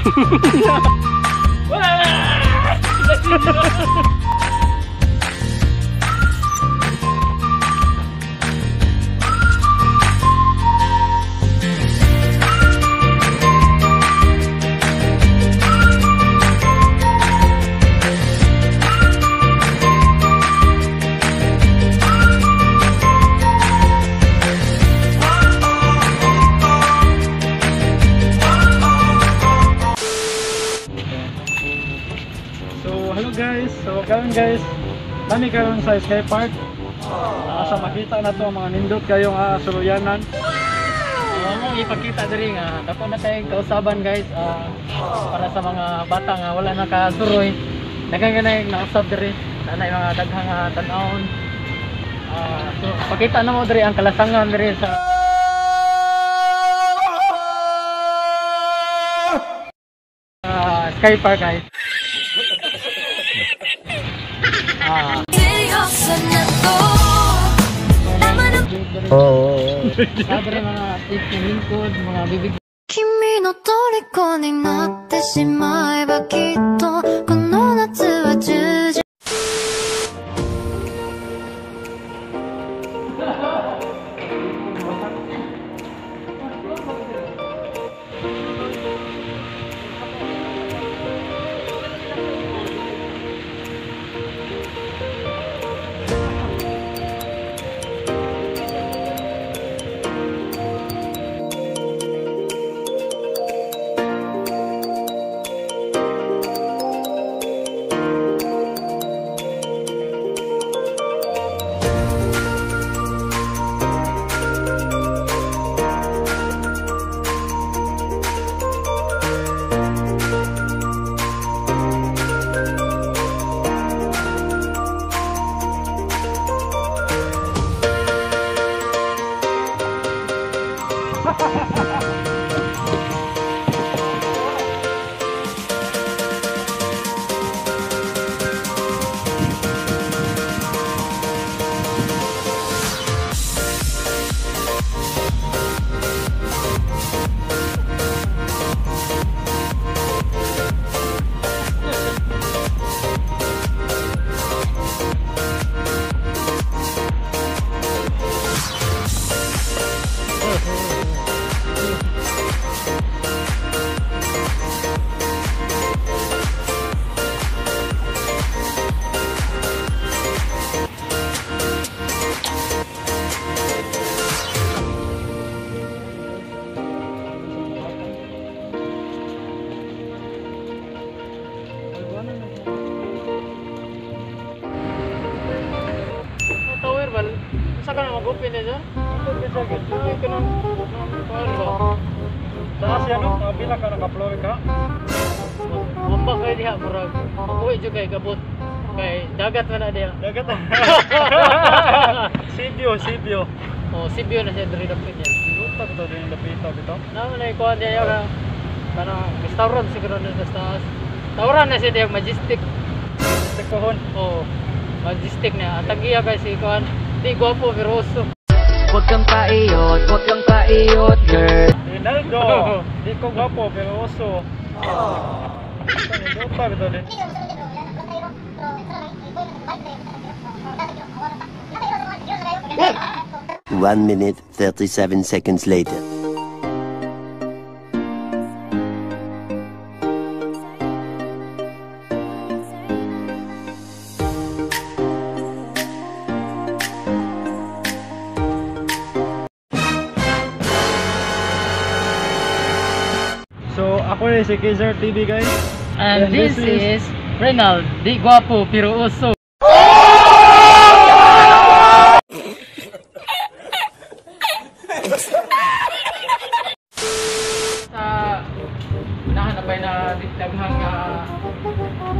So, hello guys. So, karon guys, nami karon sa Sky Park. Sa makita na to mga nindot kayong suluyanan. Among ipakita diri nga dako na tayong kausaban guys, para sa mga bata nga wala nakasuroy. Daghan ganay nausab diri, nanay mga daghang tan-awon. So pakita na mo diri ang kalasangan diri sa Sky Park guys. Oh. Sabi mga tip ng lingkod, mga bibig. 君の虜になってしまえばきっとこの夏は充実。 Tower ba? Sa ka na mag-open na siya? Ay, kanang tower ba? Taas yan, no? Kabila ka, naka-floor ka. Wamba kayo diha, murag. Makuwi dyan kay gabot. Kay dagat man na diha. Dagat. Sibyo, Sibyo. Oh, Sibyo na siya, diri dapit niya. Luta ko to din dapita bitaw. Naman na ikuha diha ka. Kanang restaurant siguro na sa taas. Tawran na siya diha, Majestic. Majestic pohon. Oh. Majestic na. Ang tagiya kay si Kuan. Di gwapo pero oso. Huwag kang paiyot, huwag kang paiyot, girl. Ronaldo. Di ko gwapo pero oso. Luta bitaw din. 1 minute 37 seconds later. So, ako rin si Kaiser TV guys. And this is Renald, di gwapo pero oso. Sa unahan na pa na daghang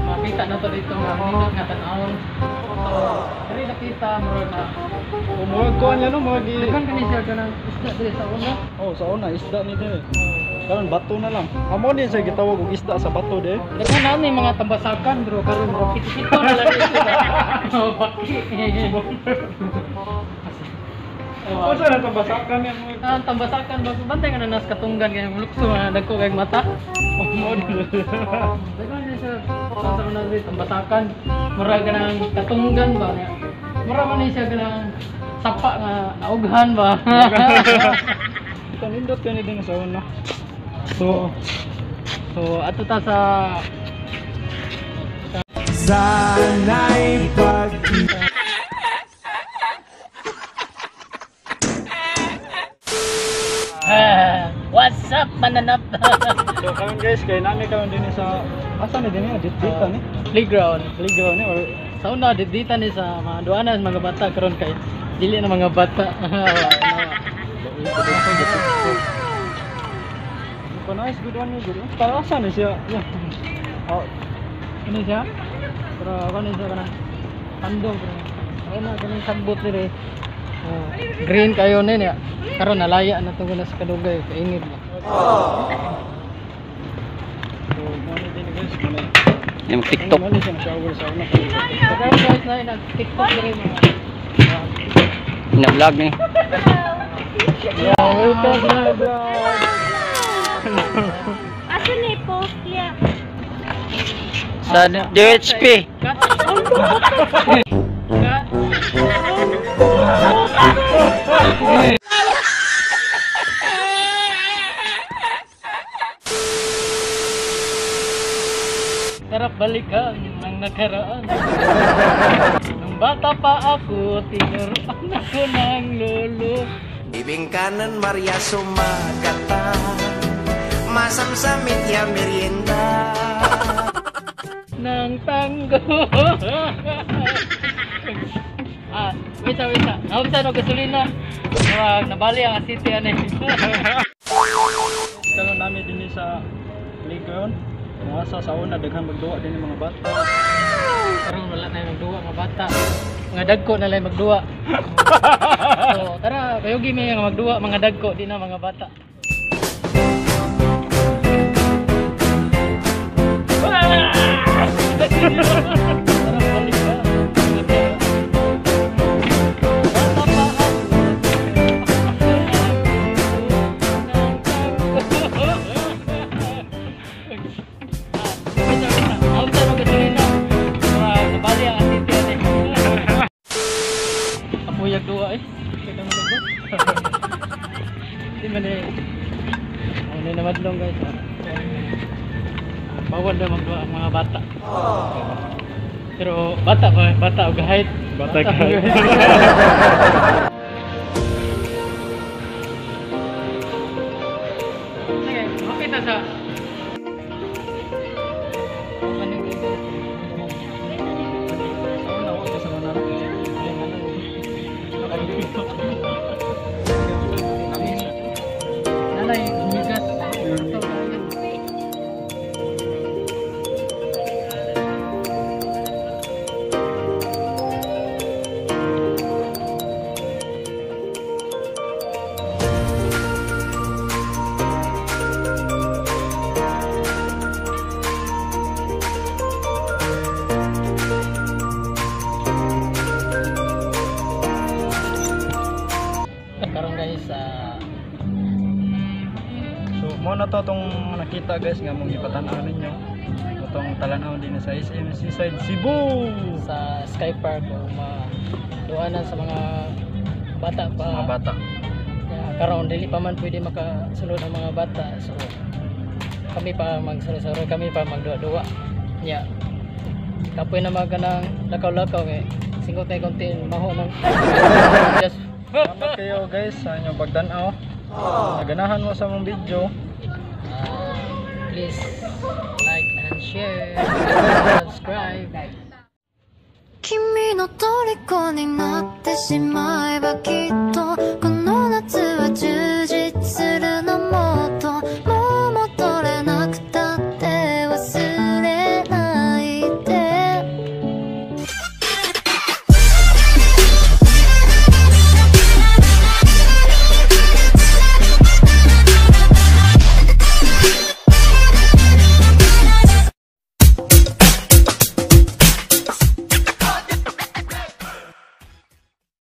makita na to dito nga nindot nga tan-awon. So, diri nakita murag na murag kuan niya no, murag daghan kani siya kanang isda diri sa una. Oh, sa una isda ni diri. Karon bato na lang. Amo din siya gitawag og isda sa bato de. Daghan na ni mga tambasakan bro karon murag pito-pito na lang dito. Oh, baki. Oh, sa na tambasakan yan? Ah, tambasakan ba? Bantay ka na nas katunggan kay lukso nga dagko kay mata. Daghan ni siya sa una diri tambasakan. Mura ganang katunggan ba niya. Mura man ni siya ganang sapa nga naughan ba. Kanindot kani din sa una. So So ato ta sa Sana'y pag What's up mananap? So karon guys, kay nami karon din sa asa ni din ni dito ni Playground. Playground ni or sa una dito ni sa mga duanan mga bata karon kay dili na mga bata. Ko nice good one ni good. Para asa ni siya? Yeah. Oh. Ano siya? Pero ano siya kanang pandong pero ano kanang sagbot dire. Oh, green kayo ni niya. Karon nalaya na tungkol na sa kadugay kaingit ba. So mo ni din guys, mo ni. Yung TikTok. Mo ni siya shower sa una. So karon guys na nag TikTok dire mga. Na vlog ni. Yeah, welcome to my vlog. Asa ni post niya? Sa DHP. Cut. Cut. Sarap balikan ng nakaraan. Nung bata pa ako, tinuruan ako ng lolo. Ibingkanan Maria sumagata, masamsamit ya merienda. Ng tango. Ah, wait ah, wait ah. Naubsa no gasolina. Wag nabali ang city ani. Karon nami din sa playground. Mga sa una daghan magduwa din yung mga bata. Karon wala na yung magduwa mga bata. Mga dagko na lang magduwa. So tara, kayugi may nga magduwa mga dagko di na mga bata. Tara, balik ka. Bata pa ako. Apuyag duwa eh. Kita mo ba? Di man eh. Ano na madlong guys. Bawal daw magduwa ang mga bata. Pero bata pa, bata og height. Bata og height. Sige, okay ta sa. Sa una wa sa una. Nanay, humigas. Karon guys, So mo na to tong nakita guys nga mong ipatan-aw ninyo. Itong talanaw din sa SM Seaside Cebu. Sa Sky Park o duanan sa mga bata pa. Mga bata. Kaya karon dili pa man pwede makasulod ang mga bata. So kami pa magsuroy-suroy, kami pa magduwa-duwa. Nya. Kapoy na mga ganang lakaw-lakaw kay singot na konti maho ng just Salamat kayo guys sa inyong pagtan-aw. Naganahan mo sa mong video. Please like and share, subscribe. 君の虜になってしまえばきっと